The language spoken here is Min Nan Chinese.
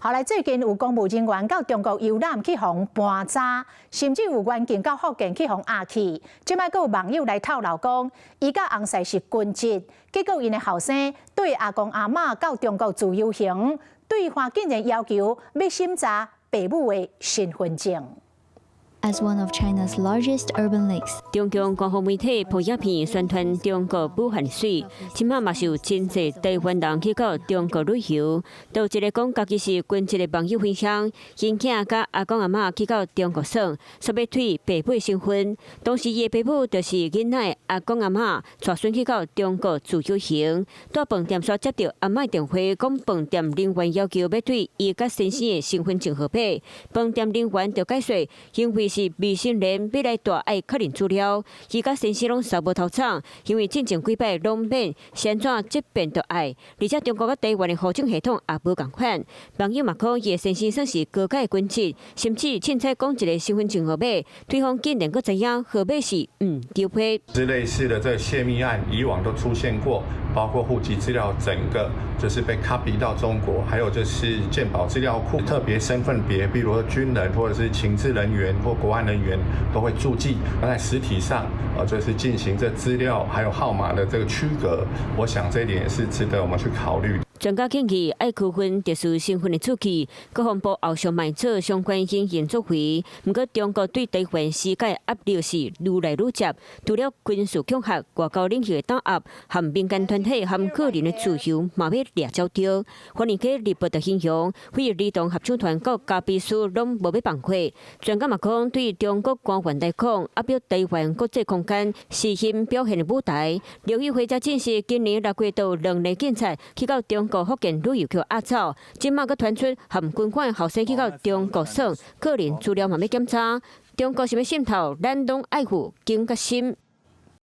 後來最近有公務人員到中國遊覽去予盤查，甚至有員警到福建去予押去。這擺閣有網友來透露講，伊佮翁婿是軍職，結果𪜶的後生對阿公阿嬤到中國自由行，對方竟然要求欲審查爸母的身份證。 As one of China's largest urban lakes，中共官方媒體拍影片宣傳中國武漢媠，這馬嘛是有真濟台灣人去到中國旅遊。就一个講家己是軍職的網友分享，𪜶囝佮阿公阿嬤去到中國耍，煞欲退爸母身份。當時伊的爸母就是囡仔阿公阿嬤，帶孫去到中國自由行，佇飯店煞接著阿嬤電話，講飯店人員要求欲退伊佮先生的身份證號碼。飯店人員就解釋，因為是未成年，欲來蹛愛確認資料，伊佮先生攏捎無頭創，因為進前幾擺攏免，是按怎這遍就愛？而且中國佮台灣的戶政系統也無仝款。網友嘛講，伊的先生算是高階軍職，甚至凊彩講一个身份證號碼，對方竟然閣知影號碼是毋著批。這類似的這洩密案，以往都出現過，包括戶籍資料整個就是被 copy 到中國，還有就是健保資料庫特別身份別，比如說軍人或者是情治人員或國安人員都會註記。那在實體上，就是進行這資料還有號碼的這個區隔，我想這一點也是值得我們去考慮。專家建議愛區分特殊身份的處置，國防部後續嘛做相關隱形作為。毋過中國對台灣施加壓力是愈來愈濟，除了軍事恐嚇、外交領域的打壓，和民間團體和個人的自由嘛欲掠走著。歡迎去日報的形容，非兒童合唱團佮加比斯攏無欲放過。專家嘛講，對中國官員來講，壓迫台灣國際空間是𪜶表現的舞台。劉玉輝才證實，今年6月就有兩个警察去到中國福建旅遊予押走，這馬閣傳出含軍官後生去到中國耍，個人資料嘛欲檢查。中國想欲滲透，咱攏愛有警覺心。